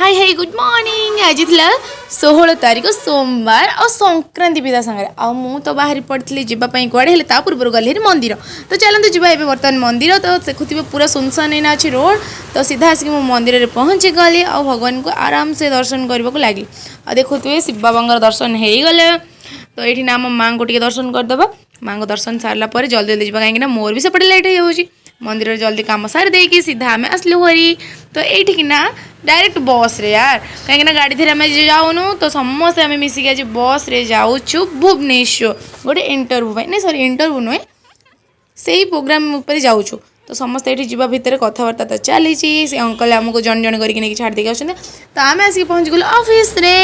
High high, good morning. ଆଜି ଥିଲା 16 ତାରିଖ ସୋମବାର ଆଉ ସଂକ୍ରାନ୍ତି ବି ତା ସାଙ୍ଗରେ। ଆଉ ମୁଁ ତ ବାହାରି ପଡ଼ିଥିଲି ଯିବା ପାଇଁ କୁଆଡ଼େ, ହେଲେ ତା ପୂର୍ବରୁ ଗଲି ହେରି ମନ୍ଦିର। ତ ଚାଲନ୍ତୁ ଯିବା ଏବେ ବର୍ତ୍ତମାନ ମନ୍ଦିର। ତ ଦେଖୁଥିବେ, ପୁରା ସୁନସାନ ଏଇନା ଅଛି ରୋଡ଼। ତ ସିଧା ଆସିକି ମୁଁ ମନ୍ଦିରରେ ପହଞ୍ଚି ଗଲି ଆଉ ଭଗବାନଙ୍କୁ ଆରାମସେ ଦର୍ଶନ କରିବାକୁ ଲାଗିଲି। ଆଉ ଦେଖୁଥିବେ, ଶିବ ବାବାଙ୍କର ଦର୍ଶନ ହେଇଗଲେ। ତ ଏଇଠି ନା ଆମ ମାଆଙ୍କୁ ଟିକେ ଦର୍ଶନ କରିଦେବା। ମାଆଙ୍କ ଦର୍ଶନ ସାରିଲା ପରେ ଜଲ୍ଦି ଜଲ୍ଦି ଯିବା, କାହିଁକିନା ମୋର ବି ସେପଟେ ଲେଟ୍ ହେଇଯାଉଛି। ମନ୍ଦିରରେ ଜଲ୍ଦି କାମ ସାରି ଦେଇକି ସିଧା ଆମେ ଆସିଲୁ ହରି। ତ ଏଇଠିକି ନା ଡାଇରେକ୍ଟ ବସ୍ରେ ୟାର, କାହିଁକିନା ଗାଡ଼ି ଧୀରେ ଆମେ ଯାଉନୁ। ତ ସମସ୍ତେ ଆମେ ମିଶିକି ଆଜି ବସ୍ରେ ଯାଉଛୁ ଭୁବନେଶ୍ୱର ଗୋଟେ ଇଣ୍ଟରଭ୍ୟୁ ପାଇଁ। ନାଇଁ, ସରି, ଇଣ୍ଟରଭ୍ୟୁ ନୁହେଁ, ସେଇ ପ୍ରୋଗ୍ରାମ୍ ଉପରେ ଯାଉଛୁ। ତ ସମସ୍ତେ ଏଇଠି ଯିବା ଭିତରେ କଥାବାର୍ତ୍ତା ତ ଚାଲିଛି। ସେ ଅଙ୍କଲ ଆମକୁ ଜଣେ ଜଣେ କରିକି ନେଇକି ଛାଡ଼ି ଦେଇକି ଆସୁଛନ୍ତି। ତ ଆମେ ଆସିକି ପହଞ୍ଚିଗଲୁ ଅଫିସରେ।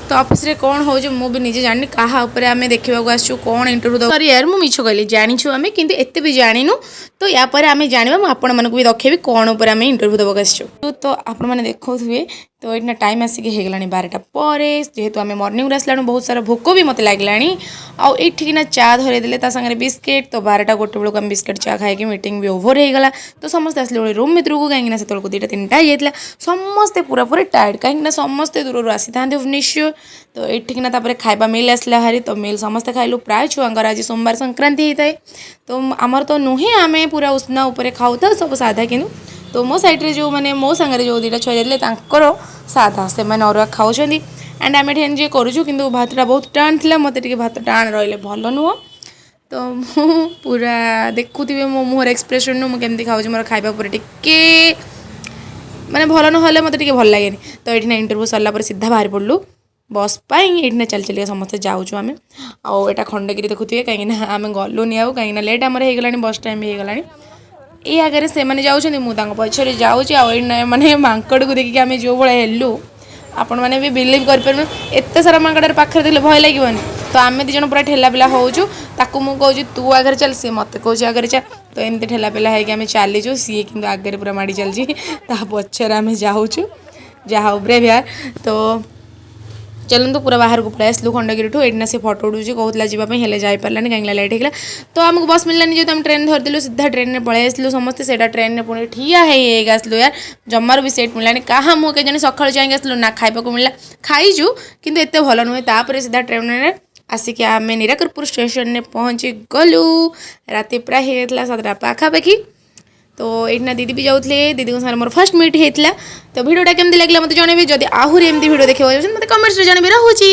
ତ ଅଫିସରେ କ'ଣ ହେଉଛି ମୁଁ ବି ନିଜେ ଜାଣିନି। କାହା ଉପରେ ଆମେ ଦେଖିବାକୁ ଆସିଛୁ, କ'ଣ ଇଣ୍ଟରଭ୍ୟୁ ଦେବୁ? ସରି ୟାର, ମୁଁ ମିଛ କହିଲି। ଜାଣିଛୁ ଆମେ, କିନ୍ତୁ ଏତେ ବି ଜାଣିନୁ। ତ ୟା ପରେ ଆମେ ଜାଣିବା, ମୁଁ ଆପଣମାନଙ୍କୁ ବି ଦେଖେଇବି କ'ଣ ଉପରେ ଆମେ ଇଣ୍ଟରଭ୍ୟୁ ଦେବାକୁ ଆସିଛୁ। ତ ଆପଣମାନେ ଦେଖାଉଥିବେ। ତ ଏଇଠି ନା ଟାଇମ୍ ଆସିକି ହେଇଗଲାଣି 12ଟା ପରେ। ଯେହେତୁ ଆମେ ମର୍ଣ୍ଣିଂରୁ ଆସିଲାଣୁ, ବହୁତ ସାରା ଭୋକ ବି ମୋତେ ଲାଗିଲାଣି। ଆଉ ଏଇଠିକିନା ଚା ଧରେଇଦେଲେ, ତା ସାଙ୍ଗରେ ବିସ୍କେଟ୍। ତ 12ଟା 1 ବେଳକୁ ଆମେ ବିସ୍କେଟ୍ ଚା ଖାଇକି ମିଟିଂ ବି ଓଭର ହେଇଗଲା। ତ ସମସ୍ତେ ଆସିଲେ ଗୋଟେ ରୁମ୍ ଭିତରକୁ, କାହିଁକିନା ସେତେବେଳକୁ 2ଟା 3ଟା ହେଇଯାଇଥିଲା। ସମସ୍ତେ ପୁରାପୁରି ଟାୟାର୍ଡ଼, କାହିଁକିନା ସମସ୍ତେ ଦୂରରୁ ଆସିଥାନ୍ତି ଭୁବନେଶ୍ୱର। ତ ଏଇଠିକିନା ତାପରେ ଖାଇବା ମିଲ୍ ଆସିଲା ହାରି। ତ ମିଲ୍ ସମସ୍ତେ ଖାଇଲୁ। ପ୍ରାୟ ଛୁଆଙ୍କର ଆଜି ସୋମବାର ସଂକ୍ରାନ୍ତି ହେଇଥାଏ, ତ ଆମର ତ ନୁହେଁ। ଆମେ ପୁରା ଉଷୁନା ଉପରେ ଖାଉଥାଉ, ସବୁ ସାଧା। କିନ୍ତୁ ତ ମୋ ସାଇଡ଼୍ରେ ଯେଉଁମାନେ, ମୋ ସାଙ୍ଗରେ ଯେଉଁ 2ଟା ଛୁଆ ଯାଇଥିଲେ, ତାଙ୍କର ସାଧା, ସେମାନେ ଅରୁଆ ଖାଉଛନ୍ତି। ଆଣ୍ଡ ଆମେ ଏଠି ଏନ୍ଜୟ କରୁଛୁ, କିନ୍ତୁ ଭାତଟା ବହୁତ ଟାଣ ଥିଲା। ମୋତେ ଟିକେ ଭାତ ଟାଣ ରହିଲେ ଭଲ ନୁହଁ। ତ ମୁଁ ପୁରା, ଦେଖୁଥିବେ ମୋ ମୁହଁର ଏକ୍ସପ୍ରେସନ୍ରୁ ମୁଁ କେମିତି ଖାଉଛି। ମୋର ଖାଇବା ଉପରେ ଟିକେ ମାନେ ଭଲ ନହେଲେ ମୋତେ ଟିକେ ଭଲ ଲାଗେନି। ତ ଏଇଠି ନା ଇଣ୍ଟରଭ୍ୟୁ ସରିଲା ପରେ ସିଧା ବାହାରି ପଡ଼ିଲୁ ବସ୍ ପାଇଁ। ଏଇଠି ନା ଚାଲି ଚାଲିକା ସମସ୍ତେ ଯାଉଛୁ ଆମେ। ଆଉ ଏଇଟା ଖଣ୍ଡଗିରି ଦେଖୁଥିବେ, କାହିଁକିନା ଆମେ ଗଲୁନି ଆଉ, କାହିଁକିନା ଲେଟ୍ ଆମର ହେଇଗଲାଣି, ବସ୍ ଟାଇମ୍ ବି ହେଇଗଲାଣି। ଏଇ ଆଗରେ ସେମାନେ ଯାଉଛନ୍ତି, ମୁଁ ତାଙ୍କ ପଛରେ ଯାଉଛି। ଆଉ ଏଇଠି ମାନେ ମାଙ୍କଡ଼କୁ ଦେଖିକି ଆମେ ଯେଉଁ ଭଳିଆ ହେଲୁ, ଆପଣମାନେ ବି ବିଲିଭ୍ କରିପାରିବେନି। ଏତେ ସାରା ମାଙ୍କଡ଼ର ପାଖରେ ଦେଖିଲେ ଭୟ ଲାଗିବନି? ତ ଆମେ 2 ଜଣ ପୁରା ଠେଲା ପେଲା ହେଉଛୁ। ତାକୁ ମୁଁ କହୁଛି ତୁ ଆଗରେ ଚାଲ, ସିଏ ମୋତେ କହୁଛି ଆଗରେ ଚାଲ। ତ ଏମିତି ଠେଲା ପେଲା ହେଇକି ଆମେ ଚାଲିଛୁ। ସିଏ କିନ୍ତୁ ଆଗରେ ପୁରା ମାଡ଼ି ଚାଲିଛି, ତା ପଛରେ ଆମେ ଯାଉଛୁ। ଯାହା ହଉ, ବ୍ରେଭ୍ ୟାର। ତ ଚାଲନ୍ତୁ, ପୁରା ବାହାରକୁ ପଳେଇ ଆସିଲୁ ଖଣ୍ଡଗିରିଠୁ। ଏଇଠି ନା ସେ ଫଟୋ ଉଠୁଛି, କହୁଥିଲା ଯିବା ପାଇଁ, ହେଲେ ଯାଇପାରିଲାନି କାହିଁକିନା ଲେଟ୍ ହେଇଗଲା। ତ ଆମକୁ ବସ୍ ମିଳିଲାନି ଯେହେତୁ, ଆମେ ଟ୍ରେନ୍ ଧରିଦେଲୁ। ସିଧା ଟ୍ରେନ୍ରେ ପଳେଇ ଆସିଲୁ ସମସ୍ତେ। ସେଇଟା ଟ୍ରେନ୍ରେ ପୁଣି ଠିଆ ହେଇ ହେଇକି ଆସିଲୁ ୟାର, ଜମାରୁ ବି ସିଟ୍ ମିଳିଲାନି। କାହା ମୁହଁ କେଜାଣି ସକାଳୁ ଯାଇକି ଆସିଲୁ, ନା ଖାଇବାକୁ ମିଳିଲା। ଖାଇଛୁ କିନ୍ତୁ ଏତେ ଭଲ ନୁହେଁ। ତାପରେ ସିଧା ଟ୍ରେନ୍ରେ ଆସିକି ଆମେ ନିରାକରପୁର ଷ୍ଟେସନରେ ପହଞ୍ଚି ଗଲୁ। ରାତି ପ୍ରାୟ ହେଇଯାଇଥିଲା 7ଟା ପାଖାପାଖି। ତ ଏଇଠି ନା ଦିଦି ବି ଯାଉଥିଲେ, ଦିଦିଙ୍କ ସାଙ୍ଗରେ ମୋର ଫାର୍ଷ୍ଟ ମିଟ୍ ହେଇଥିଲା। ତ ଭିଡ଼ିଓଟା କେମିତି ଲାଗିଲା ମୋତେ ଜଣେଇବେ। ଯଦି ଆହୁରି ଏମିତି ଭିଡ଼ିଓ ଦେଖିବାକୁ ଚାହୁଁଛନ୍ତି, ମୋତେ କମେଣ୍ଟସରେ ଜଣେଇବେ। ରହୁଛି।